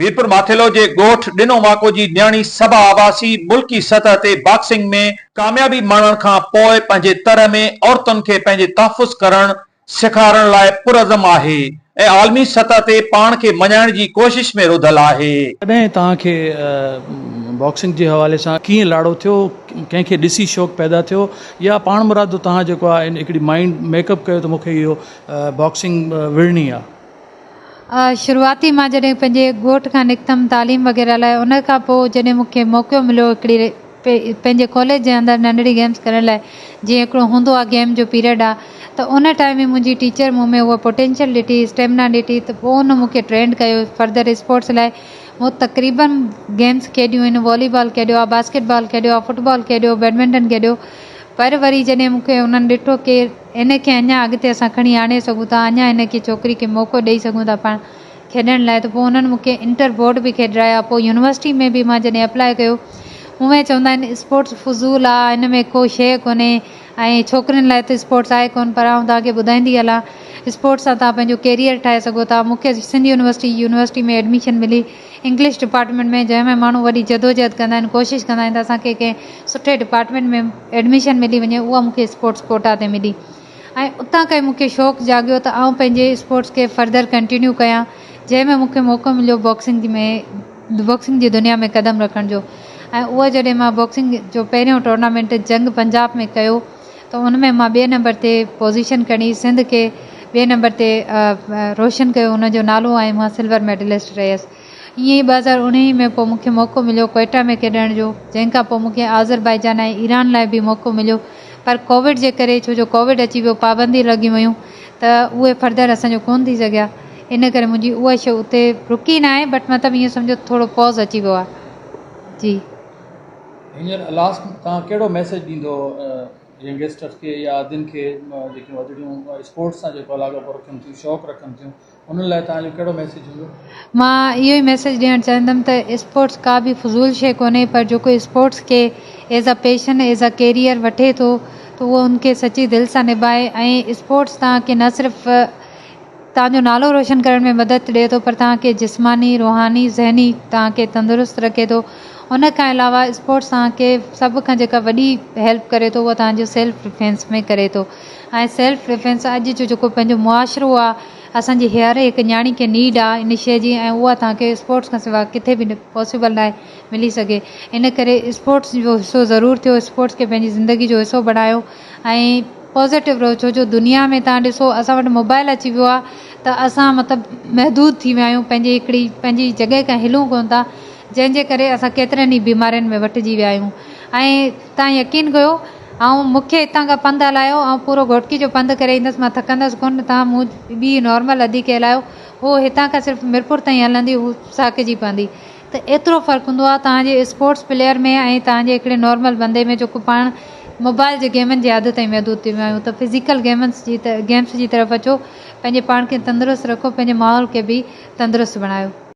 ميرپور ماٿيلو جي ڳوٺ ڏنو واڪو جي نياڻي صبا عباسي ملڪي سطح تي باڪسنگ ۾ ڪاميابي ماڻڻ کان پوء پنهنجي تر ۾ عورتن کي پنهنجي تحفظ ڪرڻ سيکارڻ لاء پرعزم آهي ۽ عالمي سطح تي پاڻ کي مڃائڻ جي ڪوشش ۾ رڌل آهي. ڪڏهن توهان کي باڪسنگ جي حوالي سان ڪيئن لاڙو ٿيو، ڪنهن کي ڏسي شوق پيدا ٿيو يا پاڻمرادو توهان جيڪو آهي هڪڙي مائينڊ ميڪ اپ ڪيو ته مون کي اهو باڪسنگ وڙهڻي آهي؟ شروعاتي مان جڏهن پنهنجي ڳوٺ کان نڪتم تعليم وغيره لاء ان کان پوء جڏهن مون کي موقعو مليو هڪڙي پنهنجي ڪاليج جي اندر ننڍڙي گيمز ڪرڻ لاء جيئن هڪڙو هوندو آ گيم جو پيريڊ آ ته ان ٽائيم ۾ منهنجي ٽيچر مون ۾ اها پوٽينشل ڏٺي اسٽيمنا ڏٺي ته پوء ان مون کي ٽرينڊ ڪيو فردر اسپورٽس لاء مون تقريبن گيمز کيڏيون آهن والي بال کيڏيو آ باسڪيٽ بال کيڏيو آ فٽ بال کيڏيو بيڊمنٽن کيڏيو پر وري جڏهن مون کي انهن ڏٺو ڪي ان کي اڃا اڳتي اسان کڻي آڻي سگهون ٿا، اڃا هن کي ڇوڪري کي موقعو ڏئي سگهون ٿا پاڻ کيڏڻ لاء ته پوء انهن مون کي انٽر بورڊ به کيڏرايا پوء يونيورسٽي ۾ به مان جڏهن اپلاء ڪيو هونئن چوندا آهن اسپورٽس فضول آ ان ۾ ڪو شيء ڪونهي ۽ ڇوڪرين لاء ته اسپورٽس آهي ڪونه پر آئون توهان کي ٻڌائيندي هلان اسپورٽس سان توهان پنهنجو ڪيريئر ٺاهي سگهو ٿا مون کي سنڌ يونيورسٽي يونيورسٽي ۾ ايڊميشن ملي انگلش ڊپارٽمينٽ ۾ جنهن ۾ ماڻهو وڏي جدوجهد ڪندا آهن ڪوشش ڪندا آهن ته اسان کي ڪنهن سٺي ڊپارٽمينٽ ۾ ايڊميشن ملي وڃي اها مون کي اسپورٽس ڪوٽا تي ملي ۽ اتان کان ئي مون کي شوق جاڳيو ته آئون پنهنجي اسپورٽس کي فردر ڪنٽينيو ڪيان جنهن ۾ مون کي موقعو مليو باڪسنگ ۾ باڪسنگ جي دنيا ۾ قدم رکڻ جو ۽ اهو جڏهن مان باڪسنگ جو پهريون ٽورنامينٽ جنگ پنجاب ۾ ڪيو ته ان ۾ مان ٻئي نمبر تي پوزيشن کڻي سنڌ کي ٻئي نمبر تي روشن ڪيو ان جو نالو ۽ مان سلور ميڊلسٽ رهيس. ائين ئي 2019 ۾ پوء مون کي موقعو مليو ڪوئيٽا ۾ کيڏڻ جو، جنهن کان پوء مون کي آذربائيجان ۽ ايران لاء به موقعو مليو پر ڪووڊ جي ڪري ڇو جو ڪووڊ اچي ويو پابندي لڳيون ويون ته اهي فردر اسان جو ڪونه ٿي سگهيا ان ڪري منهنجي اها شيء اتي رڪي ناهي بٽ مطلب ائين سمجهو ته ٿورو پاز اچي ويو آهي جي. هينئر لاسٽ توهان ڪهڙو ميسيج ڏيندو ينگسٽرز کي يا ادين کي جيڪيون ادڙيون اسپورٽس سان جيڪو لاڳاپو رکن ٿيون شوق رکن ٿيون انهن لاء توهان جو ڪهڙو ميسيج هوندو؟ مان اهو ئي ميسيج ڏيڻ چاهيندم ته اسپورٽس ڪا به فضول شيء ڪونهي پر جيڪو اسپورٽس کي as a passion as a career وٺي ٿو ته اهو ان کي سچي دل سان نڀائي ۽ اسپورٽس توهان کي نه صرف توهان جو نالو روشن ڪرڻ ۾ مدد ڏئي ٿو پر توهان کي جسماني روحاني ذهني توهان کي تندرست رکي ٿو ان کان علاوه اسپورٽس توهان کي سڀ کان جيڪا وڏي هيلپ ڪري ٿو اها توهان جو سيلف ڊفينس ۾ ڪري ٿو ۽ سيلف ڊفينس اڄ جو جيڪو پنهنجو معاشرو آ اسان جي هر هڪ نياڻي کي نيڊ آ ان شيء جي ۽ اها توهان کي اسپورٽس کان سواء ڪٿي به پاسيبل ناهي ملي سگهي ان ڪري اسپورٽس جو حصو ضرور ٿيو اسپورٽس کي پنهنجي زندگي جو حصو بڻايو ۽ پازيٽو رهو ڇو جو دنيا ۾ توهان ڏسو اسان وٽ موبائل اچي ويو آ ته اسان مطلب محدود ٿي ويا آهيون پنهنجي هڪڙي پنهنجي جڳهه کان هلون ڪونه ٿا جنهن جي ڪري اسان ڪيترن ئي بيمارين ۾ وٺجي ويا آهيون ۽ توهان يقين ڪيو آئون مون کي هتان کان پنڌ هلايو آئون پورو گهوٽڪي جو پنڌ ڪري ايندس مان ٿڪندس ڪونه توهان مون ٻي نارمل ادي کي هلايو هو هتان کان صرف ميرپور تائين هلندي هو ساڪجي پوندي ته ايترو فرق هوندو آهي توهان جي اسپورٽس پليئر ۾ ۽ توهان جي هڪڙي نارمل بندي ۾ جيڪو پاڻ موبائل جي گيمن جي عادت تائين محدود ٿي ويا آهيون ته فزيڪل گيمنس جي گيمس جي طرف اچو پنهنجي پاڻ کي تندرست رکو پنهنجي ماحول کي به تندرست بڻايو.